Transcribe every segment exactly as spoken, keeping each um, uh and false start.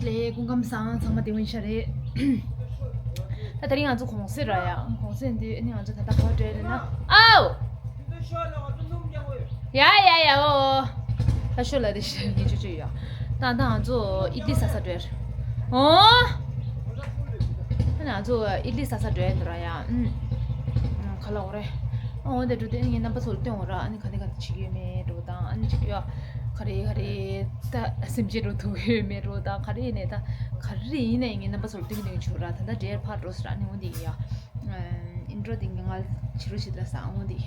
ལས། སྐུ་ཁམས་བཟང་། ཚང་མ་བདེ་པོ་ཡིན་ཤག་རེད། ད་དེ་རིང་ང་ཚོ་གུང་སེང་རེད་ཡ། གུང་སེང་འདི་ཨ་ནི་ང་ཚོ་ད་ལྟ་ག་པར་འགྲོ་ཡིན་ན། ཨའོ། ཡ་ཡ་ཡ། འོ། ད་ཤོད་ལ་དེ་ཤོད་ངས་ཅོ་ཅོ་ཡ། ད་ད་ང་ཚོ་ཨི་ལི་ཟ་ས་འགྲོ་ཡ། འོ། ད་ང་ཚོ་ཨི་ལི་ཟ་ས་འགྲོ་ཡ་འདུག་ར་ཡ། ཨུམ། ཁ་ལག་འོ་རེད། འོ་དེ་འགྲོ་དེ་ངས་རྣམ་པ་ཚོ་ལ་སྟོན་འོ་ར། ཨ་ནི་ག་ནས་ག་ནས་བྱེད་ཀྱི་ཡོད་མེད་འགྲོ་དང་། ཨ་ནི་ཅིག་ཡ། ག་རེ་ག་རེ། ད་སེམས་ཅན་འགྲོ་ཐུབ་ཡོད་མེད་འགྲོ་དང་། ག་རེ་ཡིན་ནས་ད་ག་རེ་ཡིན་ནས་ངས་རྣམ་པ་ཚོར་སྟོན་གྱི་ཆུ་ར། ད་ལྟ་འདྲེར་ཕར་འགྲོ་ཟེར། ཨ་ནི་འོ་འདི་ཡིན་ཡ། ཨིན་ཊོ་འདི་ངས་ང་བྱེད་རོགས་བྱེད་ད་ས་འོ་འདི།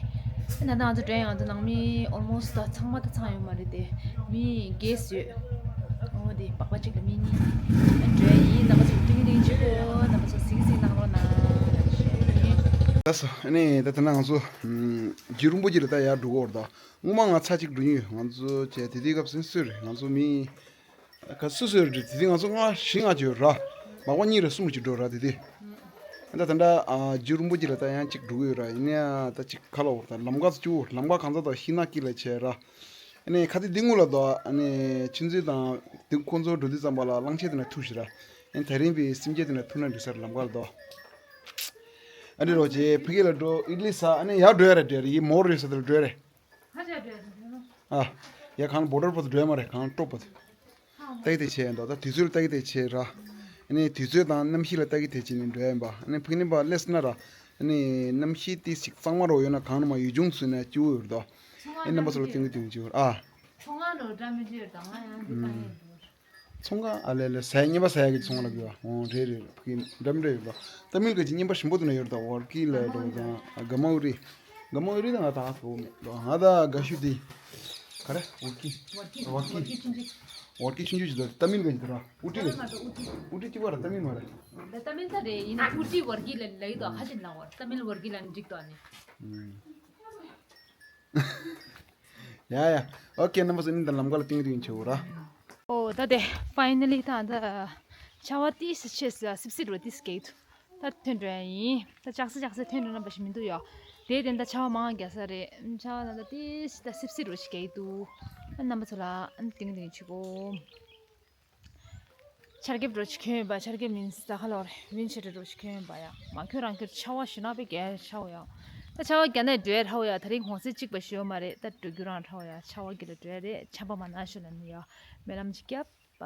ད་ལྟ་ང་ཚོ་འདྲེ་ཡང་ཚོ་ནང་མི་ཨོལ་མོ་སི་ཊི་ད་ཚང་མ་ད་ཚང་ཡོད་མ་རེད་དེ། མི་བརྒྱད་ཡོད། འོ་འདི་པགས་པ་གཅིག་ལ་མི་གཉིས། འདྲེ་ཡིན། རྣམ་པ་ཚོར་སྟོན་གྱི་ཆུ་གོ། རྣམ་པ་ཚོ་གཟིགས་གཟིགས་གནང་རོགས་གནང་། ད་སོ་ཨ་ནི་ད་ད་ན་ང་ཚོ་རྗེ་རིན་པོ་ཆེ་ལ་ད་ཡར་འགྲོ་གི་ཡོད་རེད་ད། སྔོན་མ་ང་ཚ་གཅིག་འགྲོ་མྱོང་ཡོད། ང་ཚོ་བྱས་དེ་དུས་སྐབས་སུ་སུ་རེད། ང་ཚོ་མི་ག་སུ་སུ་རེད། དེ་དུས་ང་ཚོ་ལྔ་བཞི་ལྔ་ཅིག་ཡོད་ར། མག་པ་གཉིས་རེ་གསུམ་ཅིག་འགྲོ་ར་དེ་དུས། ད་ད་འདྲ་རྗེ་རིན་པོ་ཆེ་ལ་ད་ཡང་གཅིག་འགྲོ་གི་ཡོད་ར། ཡིན་ན་ཡང་ད་གཅིག་ཁ་ལོ་ད་ལམ་ཁ་ཚོ་ལམ་ཁ་གང་ཚ་ད་ཤིང་ནགས་དཀྱིལ་ལ་བྱས་ར། ཨ་ནི་ཁ་ཏི་འདི་ངུ་ལ་དོ། ཨ་ནི་ཆུ་འཛིན་དང་དེ་ཁོང་ཚོ་འགྲོ་དུས་ཙམ་པ་ལ་གླང་ཆེན་དེ་ན་ཐུག་ཤི་ར། ཨ་ནི་ད་རིང་པའི་སེམས་ཅན་དེ་ན་ཐུག་ན་འགྲིག་ས་ར་ལམ་ཁ་ལ་དོ། ཨ་འདྲི་རོགས་བྱེད། ཕ་གི་ལ་འགྲོ། ཨི་ལི་ས། ཨ་ནི་ཡར་འགྲོ་ཡ་ར་འགྲོ་ཡ་ར། ཡི་མོར་རེ་ས་དེ་ལ་འགྲོ་ཡ་རེ། ཨ། ཡ་གང་བོ་ཌར་པོ་ཏི་འགྲོ་ཡ་མ་རེད། གང་ཀྲོ་པོ་ཏི། ལྟ་གི་དེ་བྱས་འདུག་ད་དུས་ཚོད་ལ་ལྟ་གི་དེ་བྱས་ར། ཨ་ནི་དུས་ཚོད་དང་གནམ་གཤིས་ལ་ལྟ་གི་དེ་བྱས་ནས་འགྲོ་ཡ་ཡིན་པ། ཨ་ནི་ཕ་གི་ནི་པ་ལེས་ན་ར། ཨ་ནི་གནམ་གཤིས་ཏི་ཞིག་གཙང་མ་རོ་ཡོད་ན་གང་ན་མ་ཡུལ་ལྗོངས་ཚུད་ན་སྐྱིད་པོ་ཡོད་རེད་དོ། ཨ་ནི་རྣམ་པ་ཚོ་ལ་སྟོན་གི་སྟོན་གི་བྱེད་དགོས་ར། ཨ། ཚོང་ཁང་ནང་འདྲ་མི་འདྲ་ཡོད་དང་ང་ཡང་འདི་ལྟ་ཡིན་འདུག་ཚོང་ཁང་ཨ་ལས་ལས་ཟས་རྙིང་པ་ཟ་ཡ་གི་ཚོང་ཁང་ལ་དགོས་པ། འོ་རེད་རེད། ཕ་གི་འགྲམ་རེད་ཡོད་པ། ཏ་མིལ་ག་ཅིག་རྙིང་པ་ཞིམ་པོ་འདུག་ན་ཡོད་རེད་ད། ཝར་ཀི་ལ་འགྲོ་དང་། ག་མ་འུ་རི། ག་མ་འུ་རི་དང་ང་ད་ཧ་གོ་མེད་འགྲོ། ང་ད་ག་ཤུ་དེ། ག་རེ་ཝར་ཀི། ཝར་ཀི། ཝར་ཀི། ཝར་ཀི་ཆུང་ཆུང་ཅིག་འདུག་ཏ་མིལ་ག་ཅིག་འདུག་ར། ཨུ་ཏི་རེད། ཨུ་ཏི་གཅིག་པ་ར་ཏ་མིལ་མ་རེད། ད་ཏ་མིལ་ད་རེད། ཡིན་ན་ཨུ་ཏི་ཝར་ཀི་ལ་ལ་ཡོད་དོ། ཧ་ཅང་ལ་ཝར་ཏ་མིལ་ཝར་ཀི་ལ་འགྲིག་དོ་ཨ་ནི། ཡ་ཡ། ཨོ་ཁེ། རྣམ་པ་ཚོ་ནི་ད་ལམ་ཁ་ལ་ཏིང་ཏིང་བྱེད་འོ་ར། ཨོ་ད་དེ་ཕའི་ནལ་ལི་ད་ད་ཆར་པ་ཏིས་ཆེ་ས་སིབ་སིབ་རོ་ཏིས་སྐྱེས་འདུག་ད་ཐོན་འགྲོ་ཡ་ཡིན། ད་ལྕགས་སི་ལྕགས་སི་ཐོན་འགྲོ་རྣམ་པ་ཞིག་མི་འདུག་ཡ། དེ་དེ་ད་ཆར་པ་མང་རྒྱག་ས་རེད། ཆར་པ་ད་ད་ཏིས་ད་སིབ་སིབ་རོ་ཞིག་སྐྱེས་འདུག་རྣམ་པ་ཚོ་ལ་ཏིང་ཏིང་བྱེད་གོ། ཆར་འགེབས་འགྲོ་ཆི་ཁྱོན་ཡོད་པ། ཆར་འགེབས་མིན་ས་ཁ་ལོར་མིན་ཆེ་འགྲོ་ཆི་ཁྱོན་ཡོད་པ་ཡ། མ་ཁྱོད་རང་ཁྱོད་ཆར་པ་ཞུ་ན་པའི་རྒྱལ་ཆར་པ་ཡ། ད་ཆར་པ་རྒྱ་ནས་འགྲོ་ཡ་ཧྲ་པོ་ཡ། ད་རིང་གུང་སེང་གཅིག་པ་ཞུ་ཡོད་མ་རེད། ད་འགྲོ་རྒྱུ་རང་ཧྲ་པོ་ཡ། ཆར་པ་རྒྱ་ལ་འགྲོ་ཡ་རེད། ཆར་པ་མ་ན་ཞུ་ལ་ནི་ཡ། མེ་ལམ་ཅིག་རྒྱབ་པ།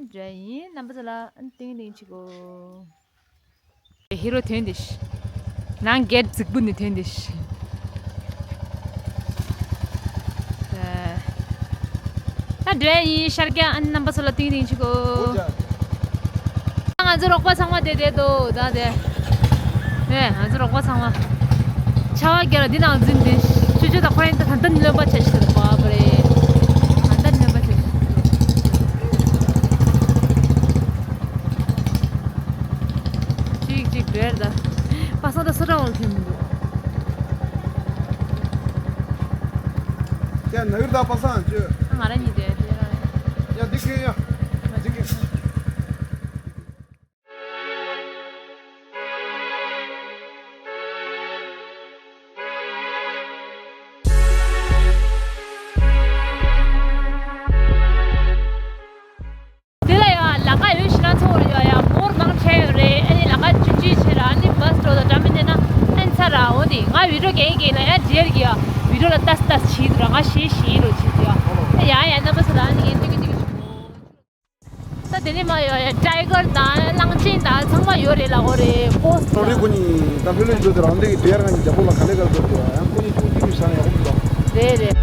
འགྲོ་ཡ་ཡིན། རྣམ་པ་ཚོ་ལ་ཏིང་ཏིང་བྱེད་གོ། ཧི་རོ་ཐོན་དེ་ཤི། ནང་སྒེར་རྫིག་པོ་ནི་ཐོན་དེ་ཤི། ད་འགྲོ་ཡིན་ཤར་རྒྱག་ཨན་རྣམ་པ་ཚོ་ལ་ཏིང་ཏིང་བྱེད་གོ། ང་ཚོ་རོགས་པ་ཚང་མ་དེ་དེ་དོ་ད་དེ། ཨེ་ང་ཚོ་རོགས་པ་ཚང་མ། ཆར་པ་རྒྱ་ལ་འདི་ནང་འཛུལ་དེ་ཤི། ཆུ་ཆུ་ད་ཁོ་རང་ད་ད་ད་ནི་ལོན་པ་ཆ་ཤི་ད་པ་པ་རེད། ད་ད་ནི་ལོན་པ་ཆ་ཤི། གཅིག་གཅིག་བྲལ་ད། པ་སངས་ད་སོ་ཏྲ་འོང་ཐེམ་འདུག་ཀྱ་ན་གིར་ད་པ་སངས་ཅོ། ང་རང་གཉིས་དེ་དེ་ར། ཡ་འདི་ཁེ་ཡ། འདི་ཁེ། དེ་ལ་ཡང་ལམ་ཁ་ཡོད་ཤི་ན་ཚོར་ཡོད་ཡ། མོར་མང་ཆེ་ཡོད་རེད། ཨ་ནི་ལམ་ཁ་ཆུང་ཆུང་ཆེ་ར། ཨ་ནི་བྷ་སི་འགྲོ་དང་འདྲ་མི་འདྲ་ན་ཨ་ནི་ཚ་ར། འོ་དེ་ང་བི་ཌིའོ་རྒྱག་གི་ལ་ཡ་རྗེར་གི་ཡ། བི་ཌིའོ་ལ་ལྟ་ལྟ་བྱེད་འདུག་ར། ང་ཤེས་ཤེས་རོ་བྱེད་འདུག་ཡ། ཡ་ཡ་རྣམ་པ་ཚོ་ལ་ཨ་ནི་ངས་སྟོན་གི་སྟོན་གི་ད་དེ་ནས་མ་ཡོད་ཡ། ཊའི་གར་དང་གླང་ཆེན་དང་ཚང་མ་ཡོད་རེད་ལ། འོ་རེད། ཀོས་ད་རེས་ཁོ་གཉིས་ད་ལྷོད་ལྷོད་འགྲོ་དེ་རང་འདྲེ་གི་ཌེར་ང་གཉིས་རྒྱབ་ལོགས་ལ་ག་ལེ་ག་ལེ་འགྲོ་དེ་ཡང་ཁོ་གཉིས་ཆུང་ཆུང་མི་ས་ནས་ཡག་པོ་འདུག་རེད་རེད།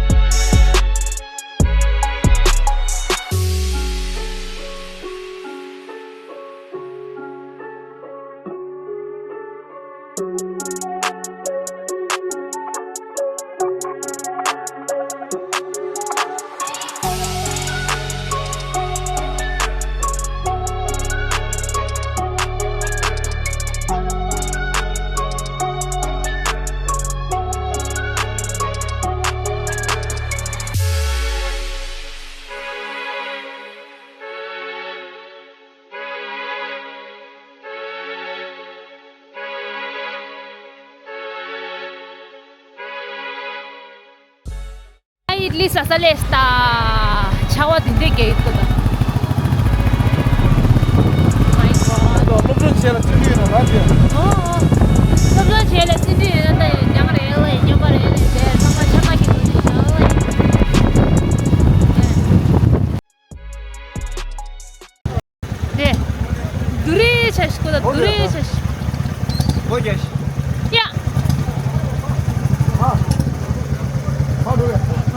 ཨི་ལི་ས་ས་ལེས་ད། ཆར་པ་དེ་འདྲས་རྒྱག་གི་འདུག་ད། ལ་བརྩོན་འགྲུས་ཡོད་ན་ར་ཅེ། ཨོ་ཨོ། སློབ་སྦྱོང་བྱས་ལ་བརྩོན་འགྲུས་ཡོད་ན་ད་ཡང་རྒྱང་རེད་ལ་ཡིན་སྙོམས་པ་རེད་ལ་དེ་ཚང་མ་ཆ་མ་གི་འདུག་ཅེས་བྱ་ལ་ཡིན། དེ། དུ་རེ་ཆ་ཞིག་གོ་ད་དུ་རེ་ཆ་ཞིག །ཨོ་རྒྱ་ཞིག །ཡ།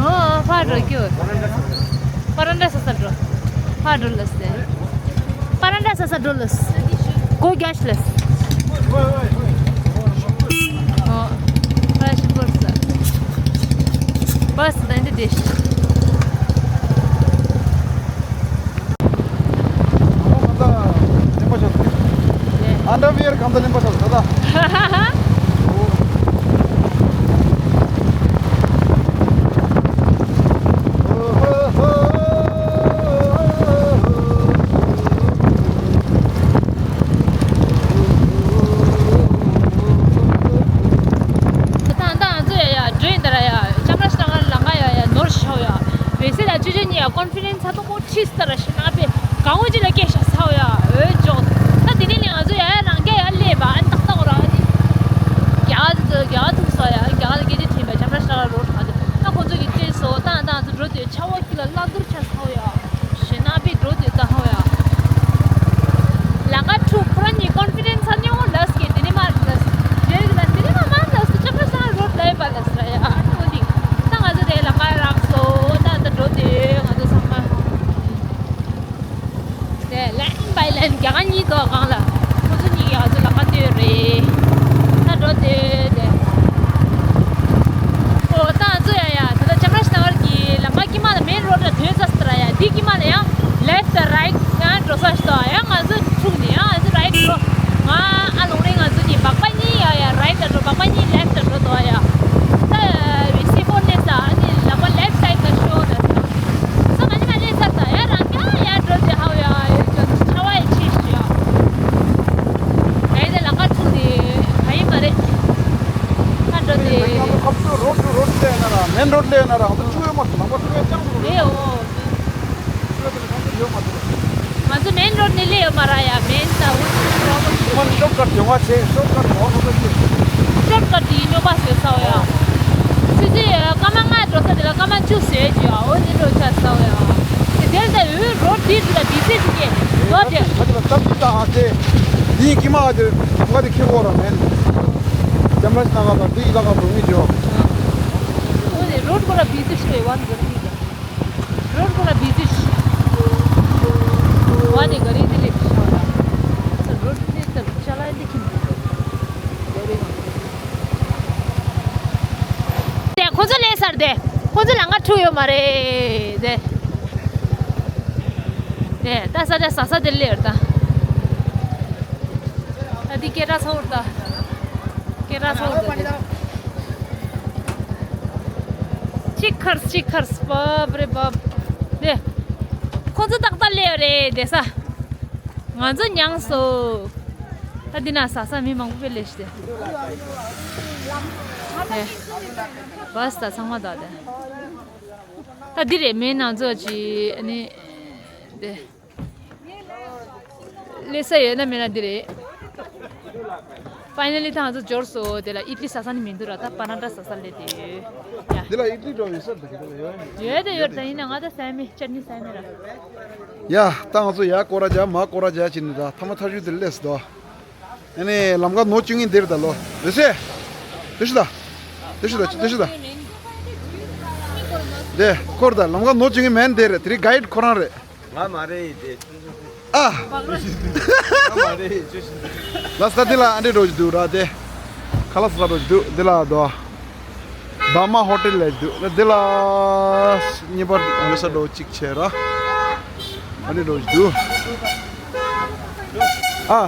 ཨོ་ཕར་འགྲོ་རྒྱུ། པ་ར་འདྲ་ས་ས་འགྲོ། ཕར་འགྲོ་ལ་སེ། པ་ར་འདྲ་ས་ས་འགྲོ་ལ་སེ། སྒོ་རྒྱ་ཞིག་ལ་སེ། ཨོ། ཕར་ཞིག་བོར་ས། བས་ད་འདི་དེ་ཞིག །ཨ་ད་ལེན་པ་ཆགས་སོང་། ཨན་ཌར་ཝི་ཡར་གང་ད་ལེན་པ་ཆགས་སོང་ད། ད་ད་ང་ཚོ་ཡ་ཡ་འགྲོ་ཡིན་ད་ར་ཡ་ཅམ་ར་ཤི་ནག་ལ་ལམ་ཁ་ཡ་ཡ་ནོར་ཤོག་ཡ། བེ་སི་ལ་ཅུ་ཅུ་ཉི་ཡ་ཀོན་ཕི་ཌེན་སི་ཚ་ཏོག་ཁྲིས་ལྟར་ཞིག་ན་པས་གང་འོ་ཅི་ལ་སྐད་ཤ་ཚ་བ་ཡ་འོས་འཇོག །ད་དེ་ནས་ནི་ང་ཚོ་ཡ་ཡ་རང་རྒྱ་ཡ་སླེབས་པ་ཨ་ནི་ཏག་ཏག་ར་ཨ་ནི་རྒྱ་གར་ཚོ་རྒྱ་གར་ཐུག་སོ་ཡ་རྒྱ་གར་སྐད་ཆ་དྲིས་པ་ཅམ་ར་ཤ་ར་རོ་ཁ་དེ་ད་ཁོ་ཚོ་གི་ལྟས་སོ་ཏང་ཏང་ཚོ་འགྲོ་དུས་ཆ་བ་ཁྱི་ལ་བླ་འདུར་ཆ་ཚ་བ་ཡ་ཞེ་ན་པས་འགྲོ་དུས་ད་ཧ་བ་ཡ། ལམ་ཁ་འཁྲུག །ཁོ་རང་གཉིས་ཀོན་ཕི་ཌེན་སི་ཚ་ཉོ་ལབ་ཀྱི་དེ་ནི་མ་ལབ་རེད་ལ་དེ་ནི་མ་མ་ལབ་ཅམ་ར་ཤ་ར་རོ་ལབ་པ་ལབ་ར་ཡ་ཨ་ནི་འོ་འདི་ད་ང་ཚོ་དེ་ལམ་ཁ་རག་སོ་ད་ད་འགྲོ་དུས་ང་ཚོ་ཚང་མ། དེ་ལན་བའི་ལན་རྒྱ་གར་གཉིས་ཐོག་སྒང་ལ་ཁོ་ཚོ་གཉིས་ཀྱིས་ང་ཚོ་ལམ་ཁ་བཏོད་རེད། ད་འགྲོ་དེ་དེ། ཨོ་ད་ང་ཚོ་ཡ་ཡ་ད་ལྟ་ཅམ་ར་ཤི་ནག་གི་ལམ་ཁ་དཀྱིལ་མ་ལ་མེན་རོ་ཌི་ལ་ཐོན་ཚར་སོང་ར་ཡ། འདི་དཀྱིལ་མ་ལ་ཡང་ལེཕ་ཊི་རའི་ཊི་ཡང་འགྲོ་ས་ཞིག་འདུག་ཡང་ང་ཚོ་འཁྲུག་ནས་ཡང་ང་ཚོ་རའི་ཊི་འགྲོ། ང་ཨ་ལོང་རེ་ང་ཚོ་གཉིས་སྦག་སྦག་གཉིས་ཡ་ཡ་རའི་ཊི་ལ་འགྲོ་སྦག་སྦག་གཉིས་ལེཕ་ཊི་ལ་འགྲོ་འདུག་ཡ། ད་སི་ཕོར་ནས་ས་ཨ་ནི་ལམ་ཁ་ལེཕ་ཊི་སའི་ཌི་ལ་ཤོར་ནས་ས། ས་མ་ཉི་མ་ལས་ས་ས་ཡ་རང་ཀྱང་ཡ་འགྲོ་དེ་ཧའོ་ཡ་ཡོད་ཅོ་ཆ་བ་ཡི་ཆེ་ཞུ་ཡ། ཡ་ཡི་དེ་ལ་ཁ་ཐུག་དེ་ཧ་ཡི་མ་རེད། ཁ་འགྲོ་དེ། ཁ་ཐུག་རོ་ཌི་རོ་ཌི་ལས་ན་ར་མེན་རོ་ཌི་ལས་ན་ར་ང་ཚོ་ཆུ་ཡོད་མ་ཐུབ་ལམ་ཁ་ཆུ་ཡོད་ཅང་ཐུབ་རེད། ཨོ། ཆུ་ཡོད་དེ་ལ་ཁ་ཐུག་ཡོད་མ་ཐུབ། ང་ཚོ་མེན་རོ་ཌི་ནས་སླེབས་ཡོད་མ་ར་ཡ། མེན་ས་འུ་ཚོ་ཤོག་ཁ་ཤོག་ཁ་ཡོང་བ་ཆེ་ཤོག་ཁ་ཡོང་བ་ཁོ་ཚོ་ཆེ། ཤོག་ཁ་དེ་ཡིན་ནོ་པ་ཟེར་ས་བ་ཡ། སི་སི་སྐར་མ་ལྔ་འགྲོ་ས་དེ་ལ་སྐར་མ་བཅུ་ཟེར་གྱི་ཡ། འོ་ནི་འགྲོ་ཆ་ས་བ་ཡ། དེ་དེར་ད་འུ་རོ་ཌི་དེ་ལ་བི་སི་ཞིག་གི་ལོ་དེ། ད་དེ་ལ་སྟབས་ཀྱིས་ད་ཨ་ཅེ། དེ་ཡིན་ཀྱི་མ་ཨ་ཅེ་ལམ་ཁ་དེ་ཁེ་བོ་ར་མེན། ཇམ་ར་ཤི་ནག་དང་དེ་ཡི་ལ་ཁ་འགྲོ་མི་འགྲོ། འོ་ནི་རོ་ཌི་ཁོ་ར་བི་སི་ཞིག་རེད་བ་འགྲོ་མི་འགྲོ། रोड पूरा बिजी। वहाँ नहीं गरीब ही लेके छोड़ा। सर रोड नहीं तो चला है लेकिन। དེ་ཁོ་ཚོ་ལས་སར་དེ། ཁོ་ཚོ་ལམ་ཁ་འཁྲུག་ཡོད་མ་རེད་དེ། དེ་ད་ས་ཆ་ས་ས་དེ་ལས་ད། ད་དེ་སྐད་གྲགས་ཚ་བོར་ད། སྐད་གྲགས་ཚ་བོར་ད། ཅིག་ཁར་ཅིག་ཁར་བབ་རེ་བབ། དེ། ཁོ་ཚོ་ཏག་ཏག་ལས་རེད་དེ་ས། ང་ཚོ་མྱངས་སོ། ད་འདི་ན་ཟ་ས་མི་མང་པོ་དཔེ་ལས་ཤི་དེ། དེ། བས་ད་ཚང་མ་ད་དེ། ད་འདི་རེད་མེད་ན་ཚོ་ཅི་ཨ་ནི། དེ། ལས་ས་ཡོད་ན་མེད་ན་འདི་རེད། ཕའི་ནལ་ལི་ད་ང་ཚོ་འབྱོར་སོང་། དེ་ལ་ཨི་ཏི་ལི་ཟ་ས་ནི་མི་འདུག་ར། ད་པ་ན་ཏྲ་ཟ་ས་སླེབས་བསྡད་ཡོད། ཡ། འདི་ལ་ཨི་ཏི་ལི་འགྲོ་ཡོད་ས་འདུག་གི་ཡོད། ཡོད་དེ་ཡོད་ད་ཡིན་ན་ང་ད་ཟ་མི་ཅ་ནི་ཟ་མི་ར། ཡ། ད་ང་ཚོ་ཡ་སྐོར་ར་རྒྱག་མ་སྐོར་ར་རྒྱག་བྱས་ནས་ད་ཐ་མ་ཐར་ཤུལ་དེ་སླེབས་སོང་། ཨ་ནི་ལམ་ཁ་ནོར་བཅུག་མཁན་དེ་རེད་ད་ལོ། འོད་ཟེར། དེ་ཤི་ད། དེ་ཤི་ད་དེ་ཤི་ད། དེ་སྐོར་ད་ལམ་ཁ་ནོར་བཅུག་མཁན་མེན་དེ་རེད། དེ་རིང་གྷའིཌ་ཁོ་རང་རེད། ང་མ་རེད་དེ། ཨ། ང་མ་རེད་ཅོ་ཤི། ལ་ས་དེ་ལ་ཨ་འདྲེ་འགྲོ་གི་འདུག་ར་དེ། ཁ་ལག་ཟ་འགྲོ་གི་འདུག་དེ་ལ་དོ། བྷ་མ་ཧོ་ཊེལ་ལ་འདུག་ན་དེ་ལ། གཉིས་པར་ཡོད་ས་འགྲོ་གཅིག་བྱས་ར། ཨ་འདྲེ་འགྲོ་གི་འདུག་ཨ།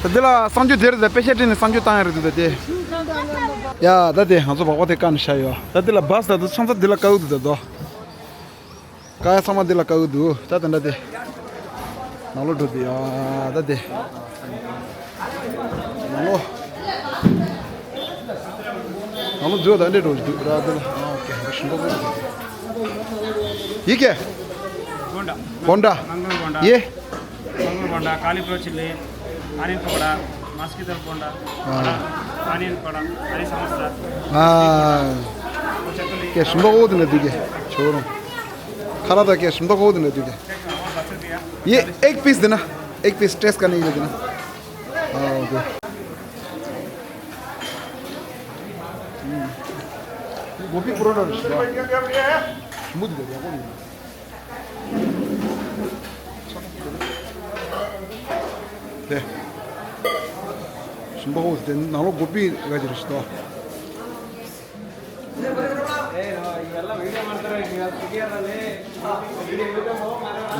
ད་དེ་ལ་གསང་སྤྱོད་དེ་རེད་ད། པེ་ཤ་སྤྲད་ནས་གསང་སྤྱོད་བཏང་ཡ་རེད་འདུག་ད་དེ། ཡ་ད་དེ་ང་ཚོ་བག་བག་དེ་བཀག་ནས་བཞག་ཡོད། ད་དེ་ལ་བྷ་སི་ད་དུ་ཆང་ས་དེ་ལ་བཀག་འདུག་ད་དོ། ཀ་ཡ་ཚང་མ་འདི་ལ་དཀའ་གི་འདུག་ད་དེ་འདྲ་དེ། ནང་ལོགས་འགྲོ་དུས་ཡ་ད་དེ། ནང་ལོགས། ནང་ལོགས་འཛུལ་ད་འདྲེ་འགྲོ་གི་འདུག་ར་དེ་ལ། ཨ་ཨོ་ཀེ་ཧ་ཤིང་པོ་འགྲོ་གི་འདུག་ཡི་གེ། Gonda། Gonda། Mangal Gonda། ཡེ། Mangal Gonda, Kalipro Chile, Onion pakora, mosquito bonda, onion pakora, onion samosa. ཨ། ཀེ་ཞིམ་པོ་འོ་དེ་ནས་འདུག་གེ། ཆོ་རུང་། ཁ་ལག་དང་ཀེ་ཞིམ་པོ་འོ་དེ་ནས་འདུག་གེ། ये एक पीस देना। एक पीस टेस्ट करने के लिए देना। हाँ, ओके। हम्म। गोभी पूरा ना। स्मूथ कर दिया, कोई नहीं। 네. ཞིམ་པོ་འོ་དེ་ནང་ལོགས་གོ་པི་ར་ཅིག་རེད་ཤག་ད།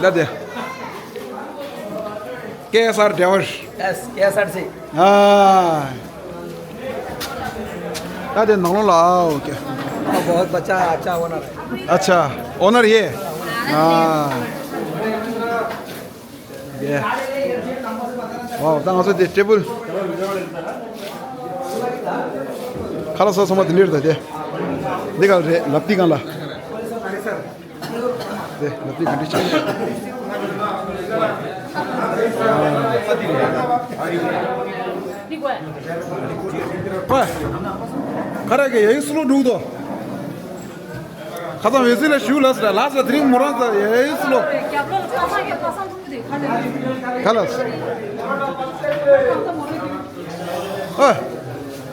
ལ་དེ། ཀེ་ཨེས་ཨར་ཌི་རའི་ཝར། Yes, K S R C. ཨ། ད་དེ་ནང་ལོགས་ལ། ཨ། ཨོ་ཀེ། बहुत बच्चा, अच्छा ओनर है। अच्छा, ओनर ये। ཨ། ཡེ། ཝའོ། ད་ང་ཚོ་དེ་ཊེ་བལ། ཁ་ལག་ཟ་ཚང་མ་དེ་འདྲ་རེད་ད་དེ། འདི་ག་རེད། ལབ་ཏི་གང་ལ། དེ་ལབ་ཏི་ག་འདྲ་ཆགས། ཨ། ཨོའི། ཁ་ར་གི་ཡ་ཡི་སུ་ལོ་འགྲུག་དོ། ཁ་སང་འོད་ཟེར་ལ་ཞུ་ལ་ཟེར་ལ་ཟེར། དེ་རིང་མོ་རང་ཟེར་ཡ་ཡི་སུ་ལོ། ཁ་ལགས། ཨ།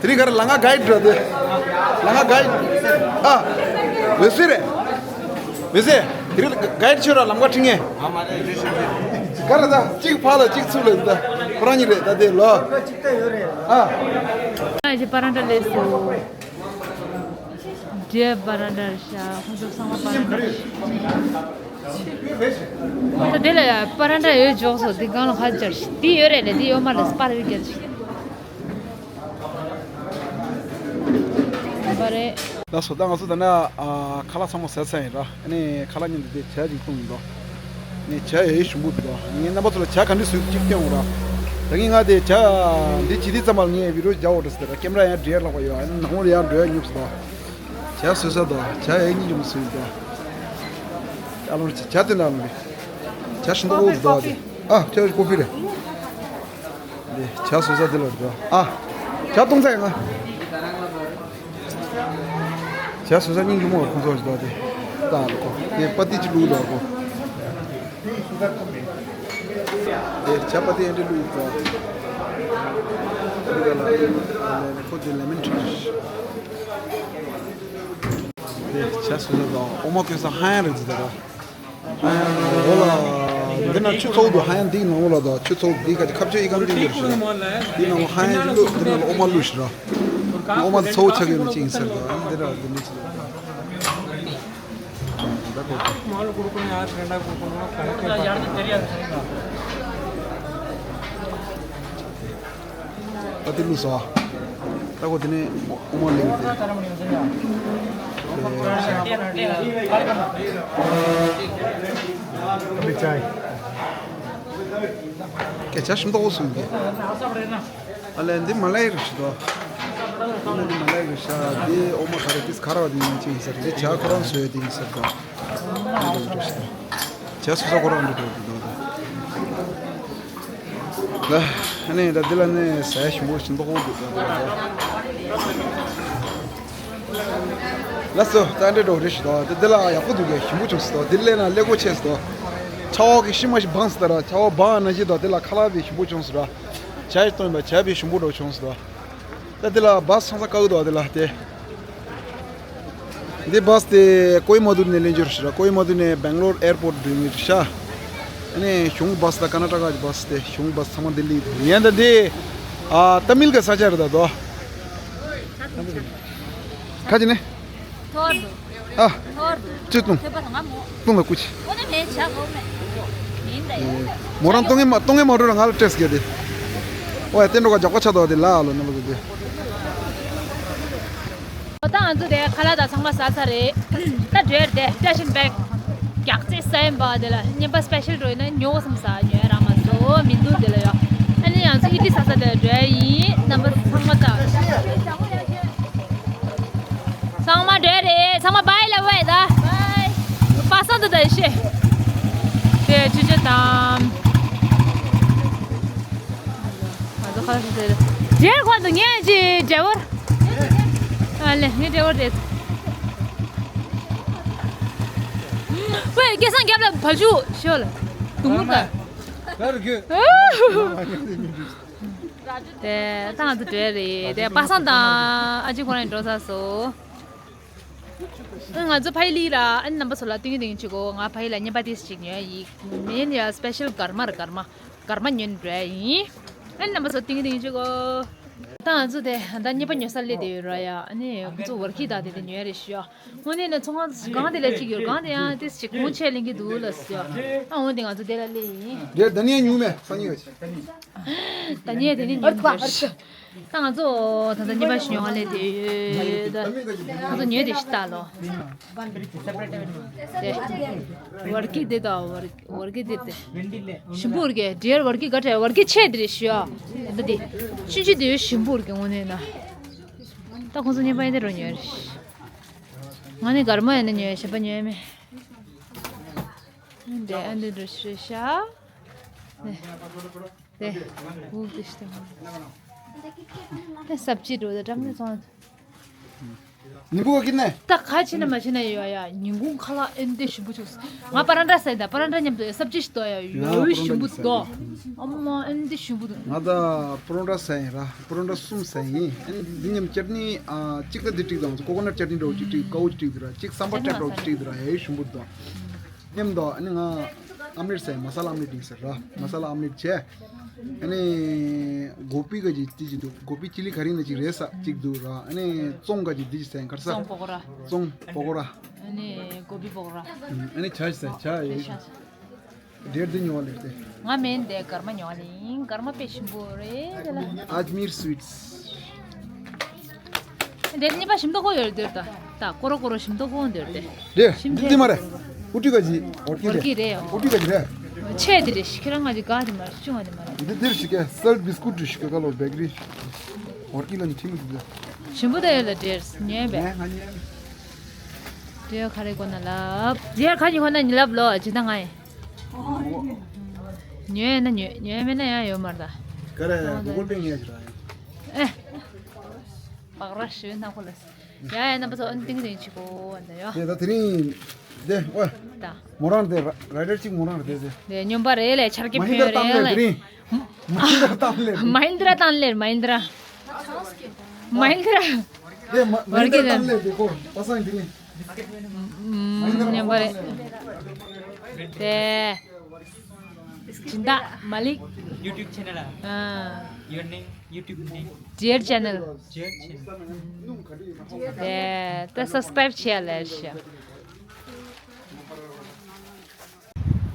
དེ་རིང་ག་རེ་ལ་ང་གའིཌ་ར་དེ། ལ་ང་གའིཌ། ཨ། འོད་ཟེར་རེད། འོད་ཟེར། དེ་རིང་གའིཌ་ཆོས་ར་ལམ་ཁ་ཁྲིད་ངེས། ག་རེ་ད། གཅིག་ཕར་ལ་གཅིག་ཚུར་ལ་ད། ཁོ་རང་གཉིས་རེད་ད་དེ་ལོ། ཨ། ཨ་ཅེ་པ་རང་འདྲ་ལས་སོ། འདྲེ་པ་ར་འདྲ་རེད་ཤག་ཁོང་ཚོ་ཚང་མ་པ་ར་འདྲ་རེད་ཤག་ད་དེ་ལ་ཡ་པ་ར་འདྲ་ཡོད་འཇོག་སོ། འདི་སྒང་ལ་ཁ་སྦྱར་ཤག་འདི་ཡོད་རེད་ལེ། འདི་ཡོད་མ་ལེ། པ་ར་རྒྱལ་ཤག་པ་རེད། ལགས་སོ། ད་ང་ཚོ་ད་ནི་ཨ་ཁ་ལག་ཚང་མ་ཟ་ཚར་ཡིན་ར། ཨ་ནི་ཁ་ལག་མཉམ་དུ་དེ་ཇ་ཅིག་བཏུང་ཡིན་ར། ངས་ཇ་ཡ་ཡི་ཞིམ་པོ་འདུག་ངས་རྣམ་པ་ཚོ་ལ་ཇ་ག་འདྲ་བཟོས་ཅིག་སྟོན་འོང་ར། ད་གིན་ང་དེ་ཇ་འདི་བྱེད་དུས་ཙམ་པ་ལ་ངས་བི་ཌི་ཡོ་རྒྱག་འོང་འདྲ་ཟེར་ར། ཀེམ་ར་ཡང་འདྲེ་ལྷག་པ་ཡོད། ཨ་ནི་ནང་ལོགས་ལ་ཡང་འགྲོ་ཡ་ཉོབ་སོང་། ཇ་བཟོས་ས་དང་ཇ་ཡ་ཡི་གཉིས་ཀྱི་མ་བཟོས་འདུག་ཨ་ལོ་ཇ་དེ་འདྲ་ལོ་རེད། ཇ་ཞིམ་པོ་འདུག་ཨ། དེ་ཨ་ཇ་ཀོ་ཕི་རེད། དེ་ཇ་བཟོ་ས་དེ་ལ་འགྲོ། ཨ། ཇ་བཏུང་ཚར་ཡོང་ང་། ཇ་བཟོ་ས་སྙིང་རྗེ་མོ་ཁོང་ཚོ་ཞིག་འདུག་དེ་ལྟ་ལ་ཁོ། དེ་པ་ཏི་ཅི་བླུགས་འདུག་ཁོ། དེ་ཇ་པ་ཏི་ཨེ་འདྲ་བླུགས་འདུག་དེ་ལ་ཁོ་དེ་ལེ་མོན་ཊི། དེ་ཇ་བཟོ་ས་དང་འོ་མ་བསྐོལ་ས་ཧ་ཡང་རེད་ཟེར་ད། འོ་ལ། འདི་ན་ཆུ་ཚོགས་འདུག་ཧ་ཡང་འདི་ནང་ལོགས་ལ་དང་ཆུ་ཚོགས་འདི་ག་ཁ་ཆུ་ཨི་ཀམ་འདི་ཡོད་ཤག་འདི་ནང་ལོགས་ཧ་ཡང་འདི་བླུགས། འདི་ནང་ལོགས་འོ་མ་བླུགས་ཤག་ར། འོ་མ་འདི་ཚོགས་ཆགས་ཡོད་ན་ཅི་ཡིན་ཟེར་དང་། འདི་ར་འདི་འདྲ་ཅི། ད་དེ་བླུགས་སོང་། ད་གོ་དེ་ནས་ཨོ་མ་ལེན་ཏེ། སྐད་ཆ་ཞིམ་ཏོག་གསུང་གི། ཨ་ལས་འདི་མ་ལས་རེད་ཤི་དོ། འདི་མ་ལས་རེད་ཤ། འདི་ཨོ་མ་ག་རེ་ཏིས་ཁ་ར་བ་འདི་ཡིན་ཅི་ཡིན་ཟེར། འདི་ཇ་ཁོ་རང་བཟོས་ཡོད་འདི་ཡིན་ཟེར་དོ། ཇ་སོ་སོ་ཁོ་རང་འདི་འགྲོ་འདི་འདུག་ལ། ཨ་ནི་ད་འདི་ལ་ནི་ཟས་ཞིམ་པོ་ཞིམ་པོ་འདུག་ལགས་སོ། ད་འདྲེ་འགྲོ་རེ་ཞིག་དང་། འདི་འདི་ལ་ཡག་པོ་འདུག་གས། ཞིམ་པོ་བྱུང་སོང་། འདི་ལས་ན་ཀླད་ཀོར་ཆེ་སོང་། ཆར་པ་གི་ཤི་མ་ཤི་སྦངས་སོང་། ད་ར་ཆར་པ་སྦངས་ན་ཞིག་དང་། འདི་ལ་ཁ་ལག་དེ་ཞིམ་པོ་བྱུང་སོང་ར། ཇ་ཡི་བཏོན་པ་ཇ་བི་ཞིམ་པོ་འགྲོ་བྱུང་སོང་། ད་འདི་ལ་བཱས་ཚང་ས་བཀག་འདུག་འདི་ལ་དེ། འདི་བཱས་དེ་ཀོའི་མ་ཏུར་ནས་ལེན་རྒྱུ་རེད་ཤག་ཀོའི་མ་ཏུར་ནས་སྦེང་ལོར་ཨེར་པོར་འགྲོ་ངེས་རེད་ཤག་ཨ་ནི་གཞུང་བཱས་དང་ཀར་ན་ཊ་ཀ་གི་བཱས་དེ། གཞུང་བཱས་ཚང་མ་འདི་སླེབས་འདུག་ཡིན་ད་འདི། ཨ། ཏ་མིལ་གི་ས་ཆ་རེད་ད་དོ། ཁ་ཅི་ནས། ཐོར་འདུག་ཨ། ཐོར་འདུག་ཅི་བཏུང་། ཐོད་པ་དང་ང་མོ། བཏུང་ལ་ཀུ་ཅི། ཨོ་ན་མེད་ཇ་གོ་མེད། མིན་ད་ཡ། མོ་རང་བཏུང་ངེ་མ་བཏུང་ངེ་མ་འགྲོ་ར་ང་ལ་སྤྲད་སྐྱེ་དེ། ཨོ་ཡ་བསྟན་འགྲོ་ག་རྒྱག་པ་ཆ་དོ་དེ་ལ་ཨ་ལོ་ནམ་པ་དེ། ཨོ་ད་ང་ཚོ་དེ་ཁ་ལག་དང་ཚང་མ་ཟ་ཚར་རེད། ད་འགྲོ་ཡ་རེད་དེ། ཊེ་ཤན་བེག་རྒྱག་རྩེ་ས་ཡིན་པ་དེ་ལ་བསྙེན་པ་སི་པེ་ཤལ་འགྲོ་ཡིན་ན་ཉོ་བསམ་ས་ཉོ་ཡ་རང་མ་ཟོ་མི་འདུག་དེ་ལ་ཡོ། ཨ་ནི་ང་ཚོ་ཨི་ཏི་ཟ་ས་དེ་ལ་འགྲོ་ཡ་ཡིན། རྣམ་པ་ཚང་མ་ད། ཚང་མ་འགྲོ་རེད། ཚང་མ་བྷའི་ལབ་བས་ད། བྷའི། པ་སངས་དུ་ད་ཤེ། དེ་ཆུ་ཆུ་དམ། ཁ་ཟེར། འབྲེལ་ཁོ་ཚོ་ངས་ཅི་འབྲེལ་བར། ཨ་ལེ་ངས་འབྲེལ་བར་རེད། ཝེ་སྐལ་བཟང་རྒྱབ་ལ་བལ་ཆུ་ཤོ་ལ། དུང་མོ་ད། དེ་ད་ང་ཚོ་འབྲེལ་རེད་དེ་པ་སངས་དང་ཨ་ཅེ་ཁོ་རང་འགྲོ་ཚར་སོང་། ང་ཚོ་ཕ་ཡི་ལི་ར་ཨ་ནི་རྣམ་པ་ཚོ་ལ་ཏིང་ཏིང་ཅིག་གོ་ང་ཕ་ཡི་ལ་བརྙན་པ་ཏིས་ཅིག་ཉོས་ཡིག་མིན་ཡ་སྤེ་ཤལ་གར་མ་ར་གར་མ་གར་མ་ཉོས་འགྲོ་ཡིན། ཨ་ནི་རྣམ་པ་ཚོ་ཏིང་ཏིང་ཅིག་གོ་ད་ང་ཚོ་དེ་ད་བརྙན་པ་ཉོ་ས་སླེབས་བསྡད་ཡོད་ར་ཡ། ཨ་ནི་ཁོ་ཚོ་ཝར་ཁི་ད་དེ་དེ་ཉོས་རེད་ཤི་ཡ། དངོས་གནས་ན་ཚོང་ཁང་གང་དེ་ལས་ཅིག་ཡོད་གང་དེ་ཡང་ཏིས་ཅིག་གོང་ཆེ་ལེན་གི་འདུག་ལ་ཤི་ཡ། ཨ་འོན་ཏེ་ང་ཚོ་དེ་ལ་སླེབས་ཡིན། དེ་ད་ནི་ཉུང་མེད་སང་ཉིན་ག་ཅི། ད་ཉེ་དེ་ནི་ཉོ་འདོད། ད་ང་ཚོ་ད་ལྟ་ཉི་མ་ཞིག་ཉོ་བ་ལས་དེ་ཡོད། ང་ཚོ་ཉོས་དེ་ཤི་ད་ལོ། དེ་ཝར་ཀི་དེ་ད་ཝར་ཝར་ཀི་དེ་དེ་ཞིམ་པོ་ཝར་ཀི་འབྲེལ་ཝར་ཀི་ག་འདྲ་ཝར་ཀི་ཆེ་དེ་རེད་ཤི་ཡ། ད་དེ་ཆུན་ཆུན་དེ་ཞིམ་པོ་ཝར་ཀི་དངོས་གནས་ན། ད་ཁོང་ཚོ་ཉེ་པ་ཡིན་དེ་རོ་ཉོས་རེད། ང་ནི་གར་མ་ཡིན་ན་ཉོས་ཞེས་པ་ཉོས་མེད། འདི་ཨ་འདི་འདྲ་ཞིག་རེད་ཤག་དེ་འུག་དེ་ཤི་དེ་ས་བཅད་འགྲོ་དེ་འགྲམ་ནས་སོང་། ཉིན་གུང་གི་ནས། ད་ཁ་ཕྱེ་ན་མ་ཕྱེ་ན་ཡོད་ཡ། ཉིན་གུང་ཁ་ལག་ཨེ་འདི་ཞིམ་པོ་བྱུང་། ང་པ་ར་འདྲ་ཟས་ད་པ་ར་འདྲ་མཉམ་དུ་ས་བཅད་ཞིག་ཏོ་ཡ་ཡོད་ཞིམ་པོ་ཏོ། ཨ་མ་ཨེ་འདི་ཞིམ་པོ་འདུག་ང་ད་པ་རོ་འདྲ་ཟས་ཡིན་ར། པ་རོ་འདྲ་གསུམ་ཟས་ཡིན། ཨེ་འདི་མཉམ་ཅར་ནི་ཨ་གཅིག་ད་འདི་ཀྲིག་དང་ཀོ་ཀོ་ནཊ་ཅར་ནི་འདྲ་བོ་གཅིག་ཀྲིག་ཀའོ་གཅིག་ཀྲིག་འདུག་ར། གཅིག་སམ་བར་ཊེབ་འདྲ་བོ་གཅིག་ཀྲིག་འདུག་ར། ཡ་ཡོད་ཞིམ་པོ་འདུག་མཉམ་དུ་ཨ་ནི་ང་ཨམ་ལེཊ་ཟས་མ་ས་ལ་ཨམ་ལེཊ་ཡིན་ཟེར་ར། མ་ས་ལ་ཨམ་ལེཊ་བྱས། ཨ་ནི་གོ་པི་ག་ཅིག་དེ་ཅིག་འདུག་གོ་པི་ཅི་ལི་ག་རི་ན་ཅིག་རེད་ས་ཅིག་འདུག་ར། ཨ་ནི་ཙོང་ག་ཅིག་དེ་ཅིག་ཟས་གར་ས། ཙོང་པོ་ཀོ་ར། ཙོང་པོ་ཀོ་ར། ཨ་ནི་གོ་པི་པོ་ཀོ་ར། ཨ་ནི་ཇ་ཟས་ཇ་ཡོད། ཇ་ཟས། འབྲས་འདི་ཉོ་བ་ལེགས་ཏེ། ང་མིན་དེ་གར་མ་ཉོ་བ་ལེགས་ཡིན། གར་མ་དཔེ་ཞིམ་པོ་རེད་དེ་ལ། ཨཇ་མིར་སུ་ཝིཊ་སི། འདི་གཉིས་པ་ཞིམ་མདོག་ཁོ་ཡོད་འདོད་ད། ད་ཀོ་རོ་ཀོ་རོ་ཞིམ་མདོག་ཁོ་འདོད་དེ། རེད། ཞིམ་འདི་འདི་མ་རེད། ཨུ་ཏི་ག་ཅི་ཝར་ཀི་ཝར་རེད། ཀི་རེད། ཨུ་ཏི་ག་ཅི་རེད། ཆེ་དེ་རེད་ཤི་ཁྱེད་རང་ང་ཅི་ག་དེ་མ་རེད་ཆུང་བ་དེ་མ་རེད། འདི་འདིར་ཞིག་ག་སལ་བིས་ཀུ་ཊི་ཞིག་ག་ལོ་བེ་ཀི་རི། ཝར་ཀི་ལ་ནི་ཁྲིམས་འདི་ད། ཞིམ་པོ་ད་ཡོད་ལ་འདྲེར་ཉོས་པས། ངས་ང་ཉོས། འདྲེ་ག་རེ་གོ་ན་ལབ། འདྲེ་ག་ཉི་ཧོ་ན་ཉི་ལབ་ལོ་ཇི་ད་ང་ཡིན། ཉོས་ན་ཉོས་ཉོས་མེད་ན་ཡང་ཡོད་མ་རེད་ད། ག་རེ་གོ་གོ་པེ་ངས་ཅི་ར་ཡིན། ཨེ། པག་ར་ཞོན་ན་ཁོ་ལ། ཡ་ཡ་རྣམ་པ་ཚོ་ཨན་ཏིང་ཏིང་ཆི་གོ་ཨན་ད་ཡོ། དེ་ད་དེ་རིང་། དེ་ཨོ། ད། མོ་རང་དེ་ར་རའི་ཌར་གཅིག་མོ་རང་རེད་དེ། དེ་སྨྱོན་པ་རེད་ལས་ཆར་གི་མ་ཧིན་ཕན་དྲ་རེད་ཏང་ལེ་དེ་ལས། རིང་། མ་ཧིན་དྲ་ཏང་ལེ། མ་ཧིན་དྲ་ཏང་ལེ་མ་ཧིན་དྲ། མ་ཧིན་དྲ། དེ་མ་མ་ཧིན་དྲ་ཏང་ལེ་དེ་ཁོ་པ་སངས་དེ་རིང་། མ་ཧིན་དྲ་སྨྱོན་པ་རེད། དེ། སྦྱིན་བདག་མ་ལིག YouTube channel. ཨ། Your name, YouTube name. Dear channel. Dear channel. དེ་ད་སབ་སི་ཀྲའིབ་བྱས་ལེ་ཤ།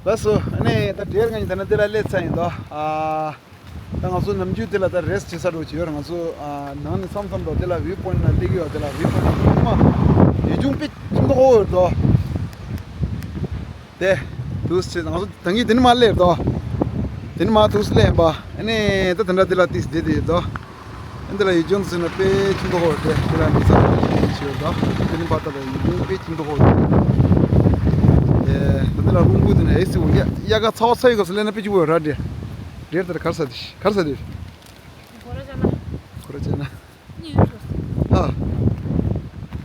ལགས་སོ། ཨ་ནི་ད་འབྲེལ་ང་ཡིན་ད་ན་འདི་ལ་སླེབས་ཚར་ཡིན་དོ། ཨ། ད་ང་ཚོ་ནམ་རྒྱུན་འདི་ལ་ད་རེ་སི་ཊི་བྱེད་ས་འགྲོ་གི་ཡོད་རེད། ང་ཚོ་ཨ་ནང་ནས་མཚམས་མཚམས་འགྲོ་འདི་ལ་བིའུ་པོ་ཡིན་ན་སླེབས་ཀྱི་ཡོད། འདི་ལ་བིའུ་པོ་ཡིན་ན་ཁུག་མ་ཡིད་འབྱུང་དཔེ་ཁྱིམ་ཐོག་འོ་ཡོད་དོ། དེ་དུས་ཚོད་ང་ཚོ་ད་གིན་དེ་ནི་མ་སླེབས་དོ། དེ་ནི་མ་དུས་སླེབས་པ། ཨ་ནི་ད་དེ་འདྲ་འདི་ལ་ཏིས་བསྡད་དེ་ཡོད་དོ། འདི་ལ་ཡིད་འཇོན་ཟེར་ན་དཔེ་ཁྱིམ་ཐོག་ཧོར་ཏེ་འདི་ལ་མི་ཚང་མ་ཡིད་འཇོན་ཞུ་ཡོད་དོ། འདི་ནི་པ་ཏ་ལ་ཡིད་འཇོན་དཔེ་ཁྱིམ་ཐོག་ཧོར་ཏེ། འདི་ལ་རླུང་བུ་འདི་ནི་ཨེ་སི་འོ་ཡ་ཡ་ག་ཚ་བ་ཚ་ཡོད་ག་སུ་ལེ་ན་དཔེ་ཆུ་བོ་ར་འདྲེ། འདྲེ་ལྟར་གར་ས་དེ་གར་ས་དེ། གོ་ར་ཅ་ན། གོ་ར་ཅ་ན། ཨ།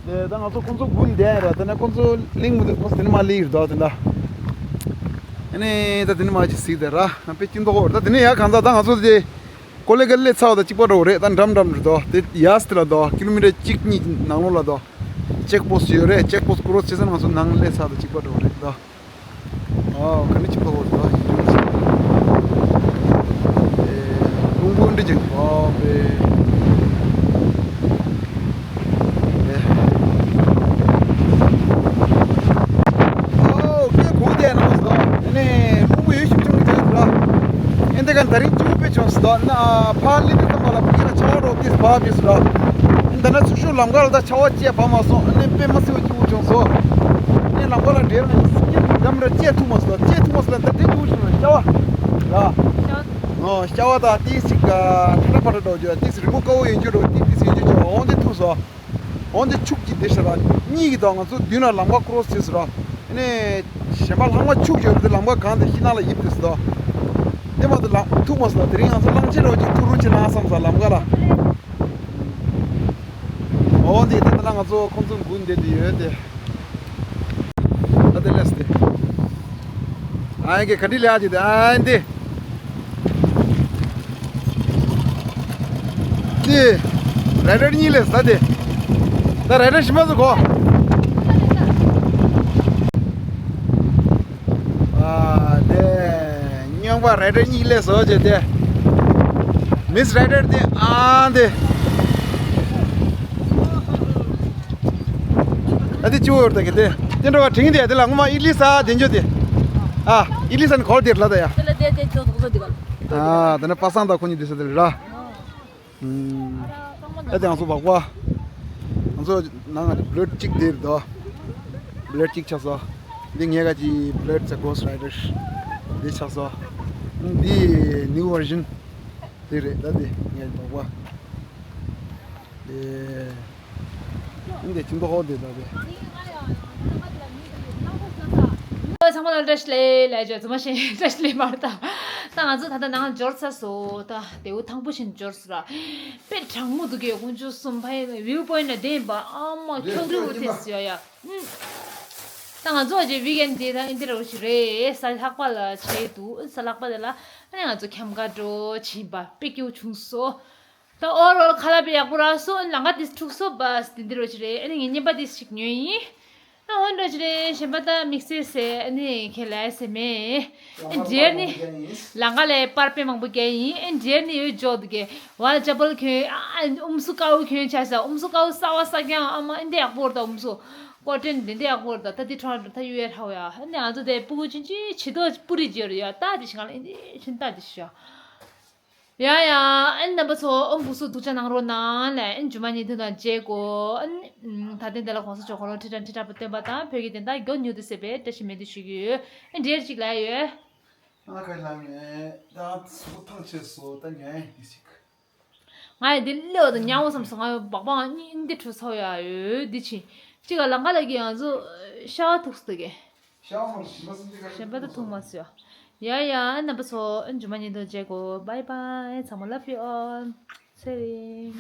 དེ་ད་ང་ཚོ་ཁོང་ཚོ་དགུན་བསྡད་ཡ་ར་དེ་ནས་ཁོང་ཚོ་གླིང་མི་འདུག་ཁོང་ཚོ་དེ་ནི་མ་གླིང་ར་དོ་དེ་འདྲ། ཨ་ནི་ད་དེ་ནི་མ་ཅི་སིག་དེ་ར་དཔེ་ཁྱིམ་ཐོག་ཧོར་ད་དེ་ནི་ཡ་གང་ཚ་ད་ང་ཚོ་དེ། ཀོ་ལེ་གལ་ལེ་ཚ་བ་དང་གཅིག་པ་འགྲོ་རེད། ད་འགྲམ་འགྲམ་རེད་དོ། དེ་ཡ་སི་ལ་དོ། ཀི་ལོ་མི་ཊར་གཅིག་གཉིས་ནང་ལོགས་ལ་དོ། ཅེག་པོ་སི་ཡོད་རེད། ཅེག་པོ་སི་ཀོ་རོ་སི་བྱེད་ས་ང་ཚོ་ནང་ལེ་ཚ་དང་གཅིག་པ་འགྲོ་རེད་དོ། ཨོ་ག་ནི་གཅིག་པ་འགྲོ་རེད་དོ། ཡིན་རྒྱུ་ཟེར། ཨེ་རླུང་བུ་འདྲི་ཅིག་ཨོ་པེ། ཨོ་ཀེ་གུ་དེ་ན་སོ། ཨ་ནི་རླུང་བུ་ཡོད་ཤུགས་ཆུང་གི་དེ་ལ། ཨེ་འདི་ག་ད་རིང་ཅུང་པེ་ཆུང་སོ་ན་ཕ་ལི་དེ་ཙམ་པ་ལ་ཕི་ལ་ཆ་བ་རོ་ཏིས་བབ་ཡོད་སོ་ལ། ཨེ་འདི་ན་ཚུར་ཤུགས་ལམ་ཁ་ལ་ད་ཆ་བ་བཅད་བབ་མ་སོང་། ཨ་ནི་དཔེ་མ་སྲིད་པ་ཅུང་ཆུང་སོ། ཨ་ནི་ལམ་ཁ་ལ་འདྲེར་ན་སྙིང་འདམ་ར་བཅད་ཐུབ་མ་སོ། བཅད་ཐུབ་མ་སོ་ལ་ད་དེ་ཅུང་ཆུང་ཤ་བ་ར། ཨོ་ཤ་བ་ད་ཏིས་ཅིག་ཁ་ཁ་པ་ར་འགྲོ་རྒྱུ་ཏིས་རི་མོ་དཀར་པོ་ཡོད་རྒྱུ་རོ་ཏིས་ཏིས་ཡོད་རྒྱུ་ཅུང་འོང་དེ་ཐུབ་སོ། འོན་ཏེ་ཕྱུགས་ཀྱི་དེ་ཤ་ར་གཉིས་ཀྱི་དང་ང་ཚོ་མདུན་ལ་ལམ་ཁ་ཀྲོ་སི་བྱས་སོ་ར། ཨ་ནི་གཞན་པ་ལྷག་མ་ཕྱུགས་ཡོད་དེ་ལམ་ཁ་གང་དེ་ཤི་ནང་ལ་ཡིབ་དེ་སོ། དེ་མ་ཐུག་ལམ་ཐུག་མ་སོང་། དེ་རིང་ང་ཚོ་གླང་ཆེན་རོགས་ཀྱི་ཐུག་རུ་ཕྱིན་ན་བསམ་ས་ལམ་ཁ་ལ། འོ་འདི་དེ་ལྟ་ན་ང་ཚོ་ཁོང་ཚོ་དགུན་བསྡད་དེ་ཡོད་དེ། ཨ་དེ་ལས་དེ། ཨ་ཡ་གི་ག་འདྲི་ལས་ཨ་ཅི་དེ་ཨ་འདི། འདི། རེ་རེ་གཉིས་ལས་ད་དེ། ད་རེ་རེ་ཞིམ་པ་ཟིག་གོ། ཨ་དེ། རྙོག་པ་རེ་རེ་གཉིས་ལས་བཟོ་བྱས་ཏེ། མིས་རེ་རེ་དེ་ཨ་དེ། ཨ་དེ་ཅི་བོར་ད་གི་དེ། དེ་འགྲོ་བ་དྲིན་དེ་དེ་ལ་ངོ་མ་ཨི་ལི་ས་དེ་འཇོ་དེ། ཨ་ཨི་ལི་ས་ནི་གོར་དེར་ལ་ད་ཡ། དེ་ལ་དེ་དེ་ཅོ་དུ་གོ་དེ་ག་ཨ་དེ་ནི་པ་སངས་དང་ཁོ་གཉིས་དེ་ས་དེ་ལ་ར། ཨེ་དེ་ང་ཚོ་བག་པ། ང་ཚོ་ནང་ང་བི་ལེ་ཌི་གཅིག་དེར་འདུག་བི་ལེ་ཌི་གཅིག་ཆགས་སོ། འདི་ངས་ག་ཅི་བི་ལེ་ཌི་ཚ་གོ་སི་ཊི་རའི་ཌར་འདི་ཆགས་སོ། འདི་ནིའུ་བར་ཞན་དེ་རེད་ད་དེ་ངས་བག་པ། ཨེ། འདི་ཁྱིམ་ཐོག་ཧོ་དེ་ད་དེ། ཚང་མ་ལ་བཀྲ་ཤིས་བདེ་ལེགས་ལ་བརྗོད་རྫུན་མ་བཤད་བཀྲ་ཤིས་བདེ་ལེགས་མ་རེད་ད། ད་ང་ཚོ་ད་ལྟ་ནང་འབྱོར་ཚར་སོང་ད། དེའུ་ཐང་པོ་བཞིན་འབྱོར་སོང་ར། དཔེ་གྲང་མོ་འདུག་གས། དགུན་ཆུ་གསུམ་ཕ་ཡི་བིའུ་པོ་ཡིན་ན་བདེན་པ་ཨ་མ་འཁྱགས་རི་བོ་དེ་སུ་ཡ་ཡ། ད་ང་ཚོ་ཨ་ཅེ་ཝིག་ཨེན་ཌི་དེ་ད་ཨིན་དེ་ར་བ་ཞིག་རེད། གཟའ་ལྷག་པ་ལ་བྱས་འདུག་གཟའ་ལྷག་པ་དེ་ལ་ཨ་ནི་ང་ཚོ་ཁྱམས་ཁ་འགྲོ་ཕྱིན་པ་དཔེ་སྐྱིད་པོ་བྱུང་སོང་། ད་ཨོ་རོལ་ཁ་ལག་དཔེ་ཡག་པོ་རག་སོང་། ལམ་ཁ་དེ་འཁྲུག་སོང་བ་དེ་འདི་ར་བ་ཞིག་རེད། ཨ་ནི་ངས་རྔན་པ་དེ་ཞིག་ཉོས་ཡིན། ཨ་འོན་ཏེ་ཅི་རེད་གཞན་པ་ད་དམིགས་བསལ་ཟེར་ཨ་ནི་ཁྱེད་ལ་ཟེར་མེད། ཨ་འདིར་ནི་ལམ་ཁ་ལ་པར་དཔེ་མང་པོ་བརྒྱབ་ཡིན། ཨ་འདིར་ནི་ཡོད་འཇོག་འདུག་གས། ཝལ་ཅ་པལ་གྱོན། ཨ་ཨུམ་སྲུ་དཀར་པོ་གྱོན་ཆ་ས། ཨུམ་སྲུ་དཀར་པོ་གསར་པ་གསར་རྐྱང་ཨ་མ་ཨ་འདི་ཡག་པོ་རེད་ད། ཨུམ་སྲུ་ཀོ་ཊོན་འདི་འདི་ཡག་པོ་རེད་ད། ད་འདི་ཁྲོ་ད་ཡོད་ཡ་ཧྲ་བོ་ཡ། ཨ་ནི་ང་ཚོ་དེ་སྤུ་གུ་ཆུང་ཆུང་བྱི་དོ་སྤུ་རིས་བརྗེ་རུ་ཡ་ད་འདི་ཞིག་ང་ལ་ཨ་འདི་ཆུང་ད་འདི་ཤ། ཡ་ཡ། ཨན་རྣམ་པ་ཚོ་ཨོ་འབུ་སུ་སྡུག་ཅག་གནང་རོགས་གནང་ལ། ཨན་ཇུ་མ་ཉིན་ཐུན་དང་མཇལ་གོ་ཨན། ད་ཐེངས་དེ་ལ་གོང་ས་མཆོག་ཁོ་རང་ཁྲི་ཕྲག་ཁྲི་ཕྲག་པ་བསྟན་པ་དང་བོད་ཀྱི་བདེན་མཐའ་མགྱོགས་མྱུར་དུ་གསལ་བའི་བཀྲ་ཤིས་སྨོན་འདུན་ཞུ་གི་ཡོད། ཨན་འདྲེར་ཅིག་ལ་ཡོད། ང་ཁ་ལ་མེད་ད་ཚོ་ཐང་ཆད་སོ་ད་ཉལ་ཡིན་ཞིག་ང་ཡི་འདི་ལེའོ་དང་ཉལ་བོ་བསམ་སོང་། ང་བག་བག་ཨ་ནི་འདི་ཁྲུ་ཚོ་ཡ་ཡོད་འདི་ཕྱིན་གཅིག་ག་ལ་ང་ལ་གི་ང་ཚོ་ཤ་བ་ཐུག་སྟེ་གི་ཤ་བ་མར་ཞིམ་པ་སུ་འདི་ག་ཞིམ་པ་ད་ཐུག་མ་སོང་ཡ། ཡ་ཡ་རྣམ་པ་ཚོ་ཨ་ནི་ཇུ་མ་ཉིན་དུ་མཇལ་གོ bye bye ཚང་མ་love you all ཚེ་རིང་།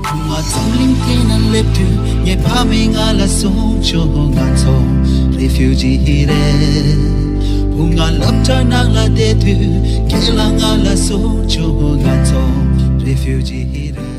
བུ་ང་འཛམ་གླིང་སྟེང་ན་སླེབས་དུས་ངའི་ཕ་མས་ང་ལ་གསུངས་བྱུང་ང་ཚོ་རེ་ཕིའུ་ཇི་རེད། བུ་ང་སློབ་གྲྭ་ནང་ལ་བསྡད་དུས་རྒན་ལགས་ང་ལ་གསུངས་བྱུང་ང་ཚོ་རེ་ཕིའུ་ཇི་རེད།